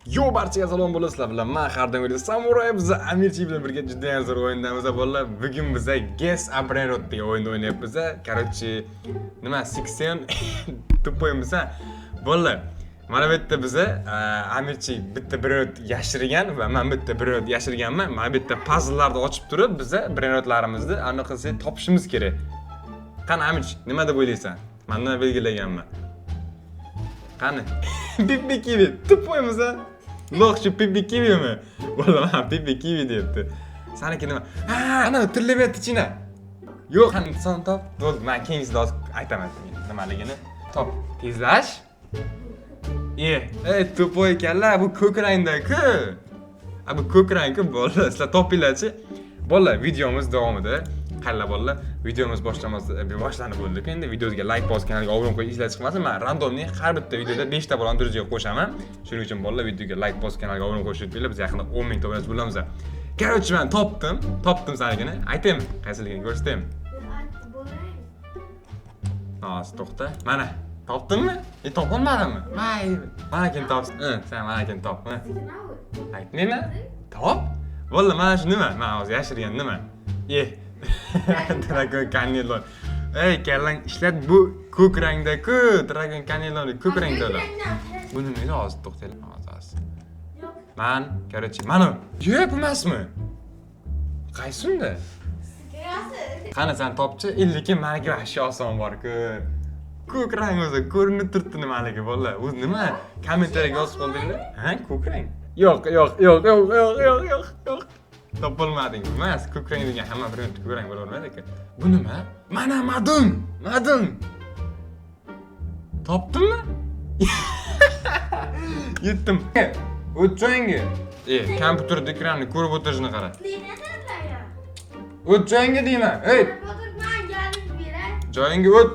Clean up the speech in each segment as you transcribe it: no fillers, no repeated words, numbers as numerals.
Yo, barchaga salom bolalar, sizlar bilan men har doimgidek Samuray. Biz Amirchi bilan birga juda ham zo'r o'yindamiz, bolalar. Bugun biza Guess a Brainrot degan o'yinni o'ynayapmiz. Короче, nima 80 тупой misan? Bolalar, mana bu yerda biza Amirchi bitta brainrot yashirgan va men bitta brainrot yashirganman. Mana bu yerda puzzlelarni ochib turib, biza brainrotlarimizni aniq qilsak topishimiz kerak. Qani, Amirchi, nima deb o'ylaysan? Men nima belgilaganman? Qani? Pipi Kiwi, тупой misan? Лох, shu Pipi Kiwimi? Bola, mana Pipi Kiwi deyapti. Saniki nima? Ha, ana tirilyapti china. Yo'q, qani son top. Bo'ldi, men keyingisida hozir aytaman nimaligini. Top. Tezlash. E, ey, тупой ekanlar, bu ko'k rangda-ku. A, bu ko'k rang-ku, bolalar, sizlar topinglarchi. Bolalar, videomiz davomida qaranglar, bolalar, videomiz boshlamas boshlanib bo'ldi endi. Videomizga layk bosib, kanalga obuna qo'yib esinglar chiqmasin. Man рандомный har bitta videoda 5 ta bolani darajaga qo'shaman. Shuning uchun, bolalar, videoga layk bosib, kanalga obuna qo'yishni unutmanglar. Biz yaqinda 10 ming obunachi bo'lamiz. Короче, man topdim, topdim sanikini. Aytaymi, qaysiligini ko'rsataymi? Hozir, to'xta. Mana, topdimmi? E, topolmadimmi? Mayli, manakini top. Sen manakini top. Aytmayman, top. Bo'ldi, mana shu nima? Man hozir yashirgan nima? E, Dragon Canelo. Ey, kallang ishlat, bu ko'k rangda-ku. Dragon Canelo ko'k rangda ular. Bu nima edi? Hozir, to'xtanglar, hozir, hozir. Man, короче, mana. Yo'q, bu emasmi? Qaysi unda? Qani, sen topchi. Lekin maniki вообще oson bor-ku. Ko'k rang o'zi ko'rinib turibdi nimaligi, bolalar. O'zi nima? Kommentariyaga yozib qoldinglar. Ha, ko'k rang. Yo'q, yo'q, yo'q, yo'q, yo'q, yo'q, yo'q, yo'q. Topolmading. Emas, ko'k rang degan hamma bir ko'k rang bo'lavermaydi ekan. Bu nima? Mana Madun, Madun. Topdimmi? Yetdim. O't joyingga. E, kompyuterda ekranni ko'rib o'tirishini qara. O't joyingga deyman. Ey, joyingga o't.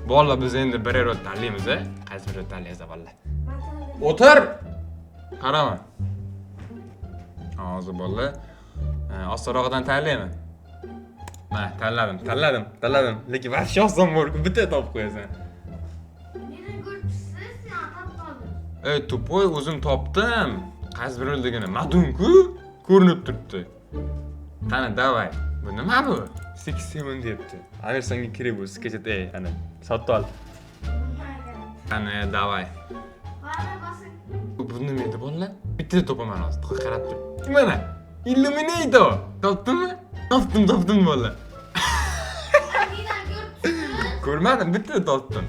Bolalar, biz endi birer o't tanlaymiz, a? Qaysi bir o't tanlaymiz, bolalar? O'tir. Qarama. Hozir, bolalar, osonrog'idan tanlayman. Mana, tanladim, tanladim, tanladim. Lekin вообще oson bor-ku, bitta topib qo'yasan. Ey, тупой, o'zim topdim. Qaysi birligini? Madun-ku, ko'rinib turibdi. Qani, давай. Bu nima bu? 6 7 deyapti. Amir, senga kerak bu, скачать, ey, ana, sotib ol. Qani, давай. Bu nima edi, bolalar? Bitta topaman hozir, qarab tur. Mana, Illuminator. Topdimmi? Topdim, topdim, bolalar. Ko'rmadim, bitta topdim.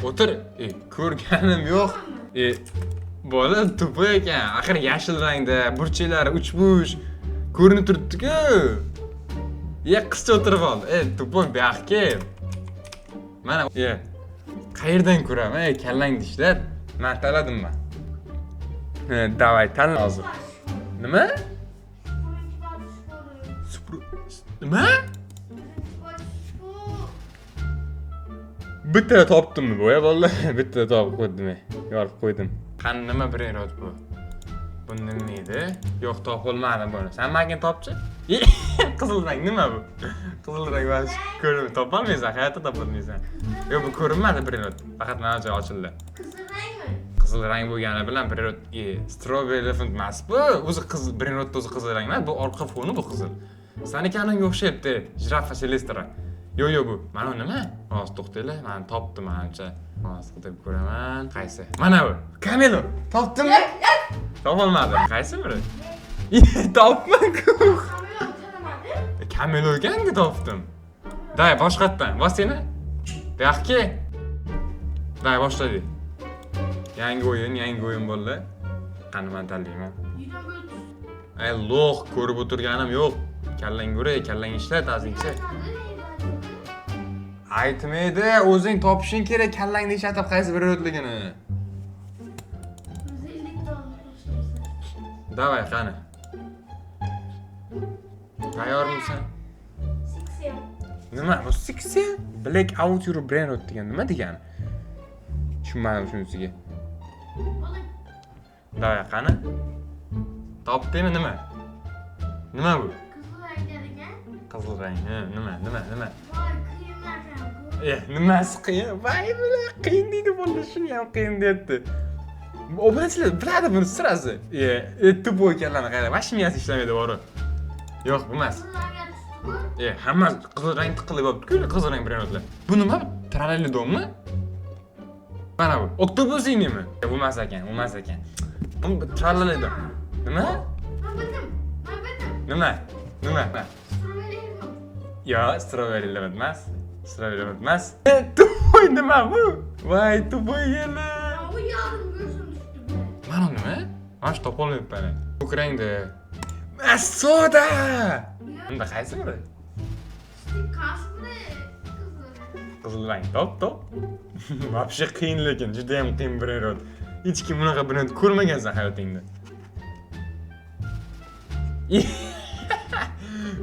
O'tir. E, ko'rganim yo'q. E, bola тупой ekan. Axir yashil rangda, burchaklari uchburch ko'rinib turibdi-ku. E, qizcha o'tirib oldi. E, тупой, bu yoqqa kel. Mana, e, qayerdan ko'raman? Ey, kallangni ishlat. Man tanladim man. E, давай, tanla hozir. Nima? Nima? Bitta topdimmi bu ya, bolalar? Bitta topib qo'ydim. Yorib qo'ydim. Qani, nima brainrot bu? Bu nima edi? Yo'q, topolmadim buni. Sen manga topchi. Qizil rang nima bu? Qizil rang вообще ko'rib topolmaysan, hayotda topolmaysan. Yo'q, bu ko'rinmadi brainrot. Faqat mana joy ochildi. Qizil rang bo'lgani bilan brainrot, e, Strawberry Elephant emas bu. O'zi qizil brainrotda o'zi qizil rang emas, bu orqa foni bu qizil. Saniki ananga o'xshayapti. Jirafa Celestra. Yo'q, yo'q, bu. Mana bu nima? Hozir, to'xtanglar, mana topdim manimcha. Hozir qidirib ko'raman. Qaysi? Mana bu. Kamelo. Topdimmi? Topolmadim. Qaysi biri? Topman-ku. Kamelo ekanda topdim. Давай, boshqatdan. Bos seni. Bu yoqqa kel. Давай, boshladik. Yangi o'yin, yangi o'yin bo'ldi. Qani, man tanlayman. Ey, лох, ko'rib o'tirganim yo'q. Kallang uray, kallang ishlat ozgincha. Aytmaydi, o'zing topishing kerak, kallangni ishlatib qaysi biri o'tligini. Давай, qani. Tayyormisan? Nima? Bu 80 Black Out Your Brain Rot degan nima degani? Tushunmadim shunisiga. Давай, qani? Topdingmi nima? Nima bu? Qizil rang. Ha, nima, nima, nima? E, nimasi qiyin? Voy, bular qiyin deydi, bo'ldi, shuni ham qiyin deyapti. Obunachilar biladi buni sirasi. Тупой ekanlarni qarang, вообще miyasi ishlamaydi borib. Yo'q, bu emas. Hamma qizil rang tiqilib yotibdi-ku, qizil rang brainrotlar. Bu nima? Tralalidommi? Mana bu. Octopusinimi? Bu emas ekan, bu emas ekan. Bu Tralalidom. Nima? Men bildim. Men bildim. Nima? Nima? Strawberry Elephant. Yo, Strawberry Elephant emas. Strawberry Elephant emas. Тупой nima bu? Voy, тупой gala. Bu yarim gözüm düştü be. Mana nima? Mana shu topolmayapman. Ko'k rangda. Soda! Unda qaysi biri? Qaysi biri qizil? Qizil rang. Top, top. Вообще qiyin lekin, juda ham qiyin brainrot. Hech kim bunaqa brainrot ko'rmagansan hayotingda.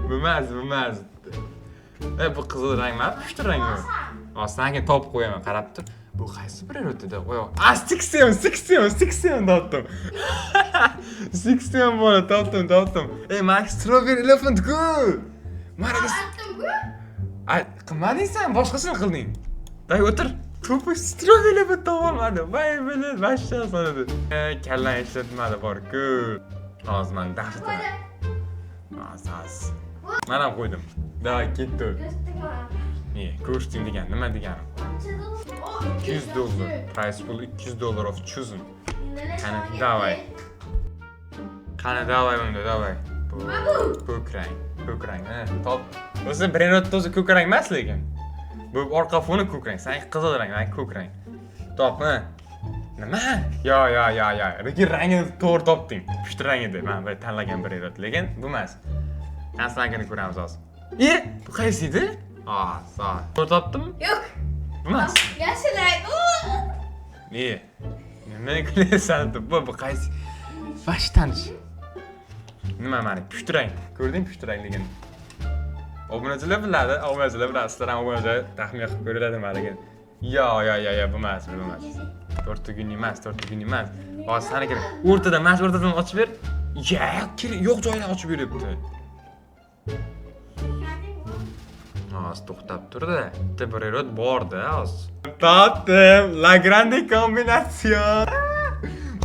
Bu emas, bu emas. Bu qizil rang emas, pushti rang bu. Hozir sanga topib qo'yaman, qarab tur. Bu qaysi brainrot edi? Oyoq. A, 67, 67, 67 topdim. 67 bola topdim, topdim. Ey, Max Strawberry Elephant ku. Mana Aytdim-ku. Ay, qilmading sen, boshqasini qilding. Day o'tir. To'pi Strawberry Elephant topolmadi. Voy bilan, vashsha soladi. Kallani ishlatmadi bor-ku. Hozir man dahshat. Hozir, hozir. Men ham qo'ydim. Давай, ketdi. Ne, ko'rsating degan, nima degani? 200 dollar. Price pool 200 dollar of choosing. Qani, давай. Qani, давай unda, давай. Bu Nima bu? Ko'k rang, ko'k rang. Ha, top. O'zi brainrotda o'zi ko'k rang emas lekin. Bu orqa foni ko'k rang, saniki qizil rang, maniki ko'k rang. Top, ha. Nima? Yo, yo, yo, yo. Lekin rangini to'g'ri topding. Pushti rang edi. Men bir tanlagan brainrot, lekin bu emas. Aslankini ko'ramiz hozir. E, bu qaysi edi? Ah, so. To'g'ri topdimmi? Yo'q. Bu emas. Yashil rang. Ne? Nima qilyapsan? Bu qaysi? Vash tanish. Nima mani? Pushti rang. Ko'rding pushti rangligini? Obunachilar biladi, obunachilar biladi. Sizlar ham obunachilar taxmin qilib ko'riladi nimaligini. Yo, yo, yo, yo, bu emas, bu emas. To'rtta kun emas, to'rtta kun emas. Hozir saniki o'rtada, mana shu o'rtadan ochib ber. Ya, yo'q joyidan ochib beryapti. Hozir to'xtab turdi. Bitta brainrot borda hozir. Topdim. La grande kombinatsiyon.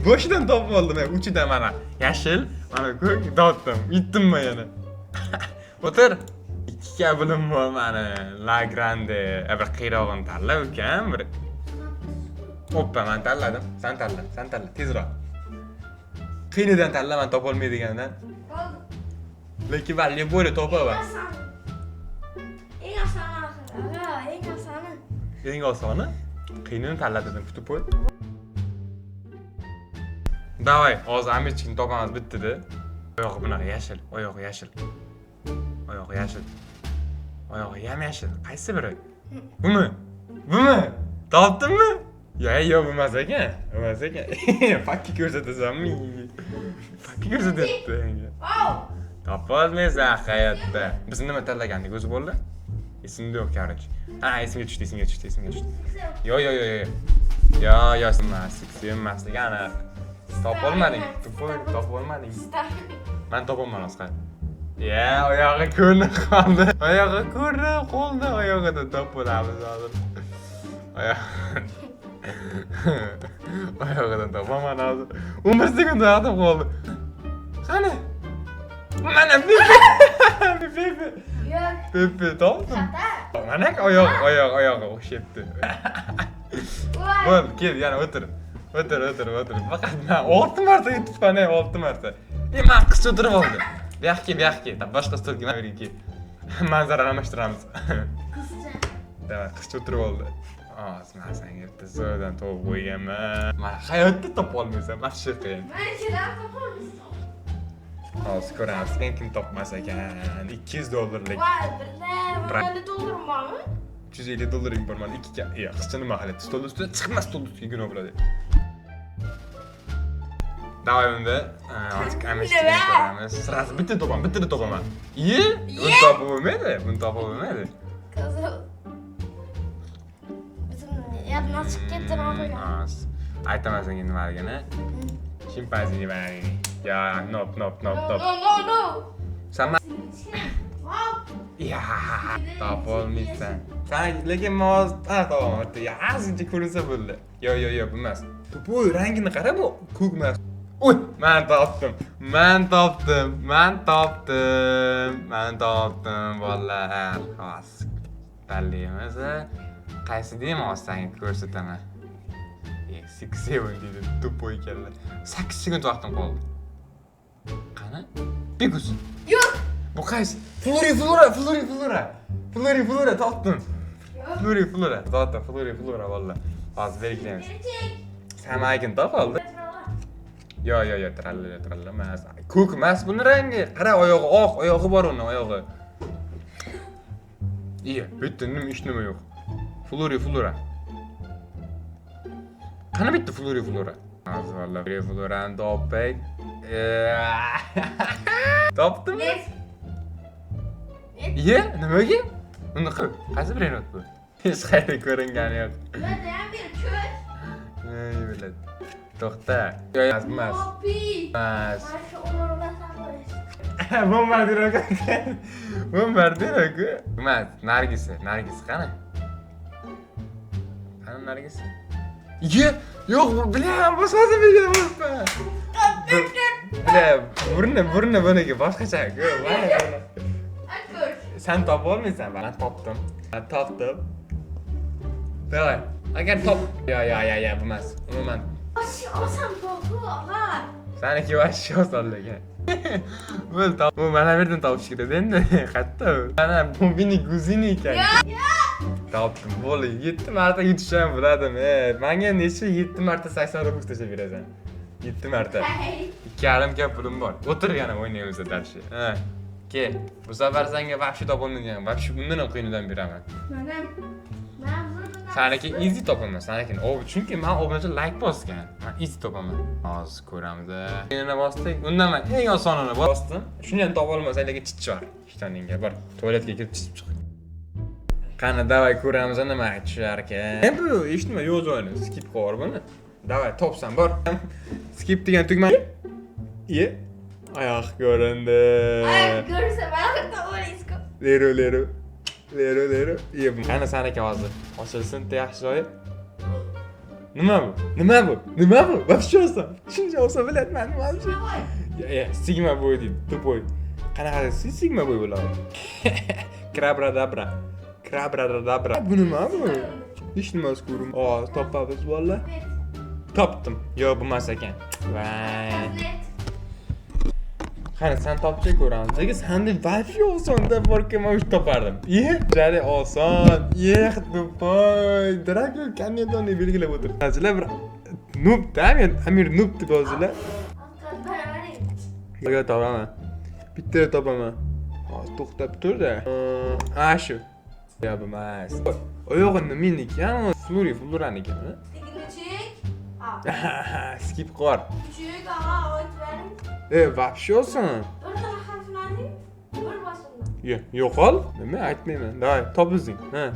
Boshidan topib oldim men, uchidan mana yashil, mana ko'k topdim. Yutdimmi yana? O'tir. Ikki bilim bor mani. La grande. Bir qiyrog'ini tanla ukam, bir. Oppa, men tanladim. Sen tanla, sen tanla, tezroq. Qiyinidan tanla, men topolmaydigandan. Lekin man любой topaman. Eng osoni axir. Eng osoni. Eng osoni qiyinini tanla dedim, kutib qo'y. Давай, hozir Amirchikni topamiz bitdida. Oyog'i bunaqa yashil, oyog'i yashil. Oyog'i yashil. Oyog'i ham yashil. Qaysi biri? Bumi? Bumi? Topdimmi? Ya, yo'q, bu emas ekan. Bu emas ekan. Fakki ko'rsatasanmi? Fakki ko'rsatyapti menga. Wow. Topolmaysan hayotda. Biz nima tanlagandik o'zi bo'ldi? Esimda yo'q, короче. Ha, esimga tushdi, esimga tushdi, esimga tushdi. Yo, yo, yo, yo. Yo, yo, emas, emasligi aniq. Topolmading, тупой, topolmading. Men topolman hozir. Qara. Ya, oyog'i ko'rinib qoldi. Oyog'i ko'rinib qoldi. Oyog'ida topolamiz hozir. Oyoq. Oyog'idan topaman hozir. 11 sekund vaqtim qoldi. Qani? Mana Pepe. Pepe. Yo'q. Pepe topdim. Xato. Mana oyoq, oyoq, oyog'i o'xshayapti. Voy. Bo'ldi, kel, yana o'tir. O'tir, o'tir, o'tir. Faqat men 6 marta yutibman, 6 marta. Men qizcha o'tirib oldi. Bu yoqqa kel, bu yoqqa kel. Boshqa stolga mana bu yerga kel. Manzarani almashtiramiz. Qizcha. Давай, qizcha o'tirib oldi. Hozir men senga bitta zo'rdan topib qo'yganman. Men hayotda topa olmaysan, mana shu qiyin. Men ichidan topolmaysan. Hozir ko'ramiz, kim kim topmas ekan. 200 dollarlik. Voy, birla, 50 dollarim bormi? 350 dollaring bor, mana ikkiga. Qizcha nima qiladi? Stol ustida chiqma, stol ustiga gunoh bo'ladi. Давай unda, hozir kamera ko'ramiz. Сразу bitta topaman, bittada topaman. Iye, buni topib bo'lmaydi, buni topib bo'lmaydi. Qizil. Bizim yodimdan chiqib ketdi nima qo'ygan. Aytaman senga nimaligini. Chimpanze nimaligini. Ya, nop, nop, nop, No, nop. no, no, no. San Wow. Ya, topolmaysan. San lekin men hozir topaman bitta. Ya, ozgincha ko'rinsa bo'ldi. Yo, yo, yo, bu emas. Тупой, rangini qara, bu ko'k emas. Uy, man topdim. Man topdim. Man topdim. Man topdim, bolalar. Hozir tanlaymiz. Qaysi deyman, hozir senga ko'rsataman. E, six seven deydi, тупой ekanlar. 8 sekund vaqtim qoldi. Qani? Bekus. Yo'q. Bu qaysi? Fluri Flora, Fluri Flora. Fluri Flora topdim. Yo'q. Fluri Flora, topdim, Fluri Flora valla. Hozir belgilaymiz. Gerçek. Sen maygin top oldi. Yo, yo, yo, tralla, tralla emas. Ko'k emas buni rangi. Qara, oyog'i oq, oyog'i bor uni, oyog'i. Iya, bitta nima ish nima yo'q. Fluri Flora. Qani bitta Fluri Flora? Hozir valla Fluri Florani topay. Topdimmi? Net. Net. Iye, nimaga? Uni qil. Qaysi brend bu? Hech qayerda ko'ringani yo'q. Bularda ham bir ko'k. Ey, biladi. To'xta. Yo'q, emas, emas. Poppy. Emas. Mana shu o'rlasam bo'lish. Bombardiro. Bombardiro-ku. Emas, Nargisi, Nargis qani? Qani Nargis? Iye, yo'q, bu bilan bosmadim, belgilab bo'libman. Bila, burni, burni buniki boshqacha-ku. Voy. Ko'r. Sen topa olmaysan. Men topdim. Men topdim. Давай. Agar top. Yo, yo, yo, yo, bu emas. Umuman. Oson bu, og'a. Saniki вообще oson lekin. Bo'ldi, top. Bu mana bu yerdan topish kerak endi. Qayerda u? Mana bu Guzini ekan. Topdim. Bo'ldi. 7 marta yutish ham biladim. E, menga necha 7 marta 80 rubl tashlab berasan? 7 marta. Hey. 2,5 ga pulim bor. O'tir, yana o'ynaymiz дальше. Ha. Ke, bu safar senga вообще topolmaydigan, вообще undan ham qiyinidan beraman. Mana. Men buni Saniki easy topaman, sanikini. O, chunki men obunachi like bosgan. Men easy topaman. Hozir ko'ramiz. Yana bosdik. Undan men eng osonini bosdim. Shuni ham topa olmasang, lekin chichib yubor. Ishtoningga bir tualetga kirib chichib chiq. Qani, давай ko'ramiz nima tushar ekan. Bu hech nima yo'q joyini. Skip qilib buni. Давай, topsan bor. Skip degan tugma. Iye. Oyoq ko'rindi. Ay, ko'rsa baribir to'g'ri. Lero lero. Lero lero. Iye, bu qani saniki hozir. Ochilsin yaxshi joyi. Nima bu? Nima bu? Nima bu? Вообще oson. Shuncha oson bilatman, nima bu? Ya, ya, Sigma boy deydi, тупой. Qanaqa Sigma boy bo'ladi? Krabradabra. Krabradabra. Bu nima bu? Hech nimasi ko'rinmaydi. Hozir topamiz valla. Topdim. Yo'q, bu emas ekan. Voy. Net. Qani, sen topchi, ko'ramiz. Lekin senda вообще osonda borki, men uch topardim. Iye, jali oson. Eh, тупой. Drago Kanedoni belgilab o'tiribdi. Sizlar bir noob da, men Amir noob deb yozdilar. Yo'q, topaman. Bitta topaman. Hozir to'xtab tur-da. Ha, shu. Yo'q, bu emas. Oyog'i nimaniki? Fluri, Floraniki. Küçük. Ha. Skip qor. Küçük ama ayt benim. E, вообще oson. Bir tane harfini alayım. Bir başında. Yo, yo'qol. Nima aytmayman. Давай, top o'zing. Ha.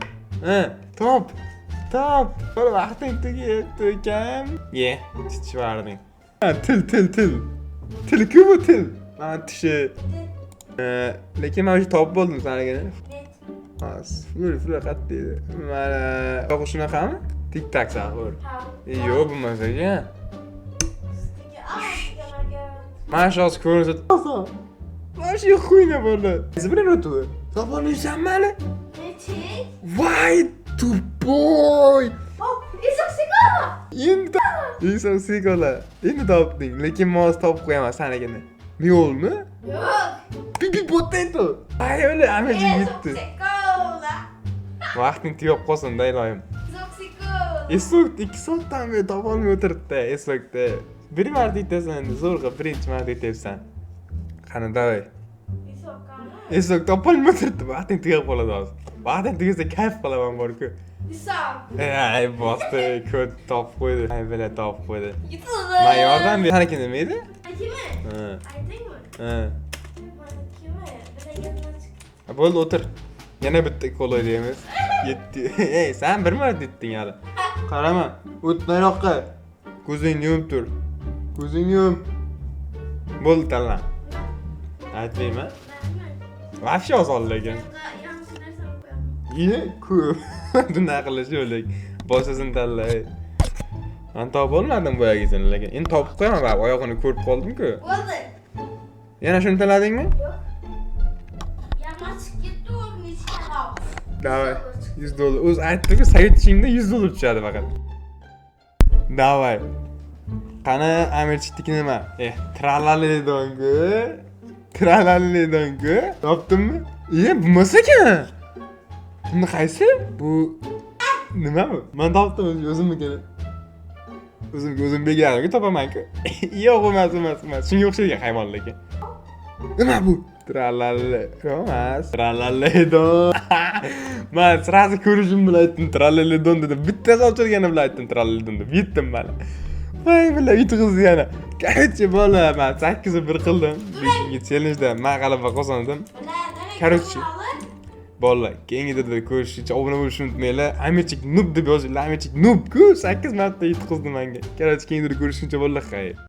Ha, top. Top. Bir vaqting tugayapti ukam. Ye, chichib yubording. Ha, til, til, til. Til-ku bu til. Mana tishi. Lekin men o'sha topib bo'ldim sanigini. Net. Ha, Fluri, Fluri qayerda edi? Mana, yo'q, shunaqami? Tik tak sahur. Ha. E, yo'q, bu emas ekan. Stiki. Mana shu hozir ko'rinsa. Mana shu хуйня bo'ldi. Qaysi o'tdi? Topolmaysanmi hali? Neçik? Voy, тупой! Oh, İshak sigara. Endi Inson Sigola. Endi topding, lekin men hozir topib qo'yaman sanikini. Miyolmi? Yo'q. Pipi potato. Ay, o'la, amaji yetdi. Cola. Vaqting tugab qolsin-da, iloyim. Zoxikola. Esok 2 soatdan beri topolmay o'tiribdi, Esokda. Bir marta aytasan endi, zo'rg'a birinchi marta aytyapsan. Qani, давай. Isokani. Esok topolmay o'tiribdi, vaqting tugab qoladi hozir. Vaqting tugasa kayf qilaman bor-ku. Isok. Ay, bosdi, ko't topib qo'ydi. Ay, bila topib qo'ydi. Yutuldi. Man yordam ber. Saniki nima edi? Kimi? Ha. Aytdingmi? Ha. Kimi? Bilagandan chiqdi. Bo'ldi, o'tir. Yana bitta kola deymiz. Yetti. Ey, sen bir marta yetding hali. Qarama, o't yoqqa. Ko'zingni yumib tur. Ko'zingni yum. Bo'ldi, tanla. Aytmayman. Вообще oson lekin. Yanlış narsani qo'yaman. Ye, ko'p. Bunday qilish yo'q lekin. Boshqasini tanla. Man topib olmadim boyagisini, lekin endi topib qo'yaman baribir, oyog'ini ko'rib qoldim-ku. Bo'ldi. Yana shuni tanladingmi? Yo'q. Yomon chiqib ketdi, u nechta. Давай. 100 dollar. O'zi aytdi-ku, saytchingda 100 dollar tushadi faqat. Давай. Qani, Amirchikniki nima? Eh, tralalidonku. Tralalidonku. Topdimmi? Iye, bo'lmas ekan. Buni qaysi? Bu nima bu? Men topdim o'zimnikini. O'zimga o'zim belgiladim, topaman-ku. Yo'q, emas, emas, emas. Shunga o'xshagan hayvon lekin. Nima bu? Tralala emas. Tralaledon. Man сразу ko'rishim bilan aytdim tralaledon dedim. Bittasi ochilgani bilan aytdim tralaledon deb. Yetdim mana. Voy bilan yutqizdi yana. Короче, bola, man 8-1 qildim. Bugungi challengeda man g'alaba qozondim. Короче. Bolalar, keyingi videoda ko'rishguncha obuna bo'lishni unutmanglar. Amirchik noob deb yozinglar. Amirchik noob ku 8 marta yutqizdi menga. Короче, keyingi videoda ko'rishguncha bolalar, xayr.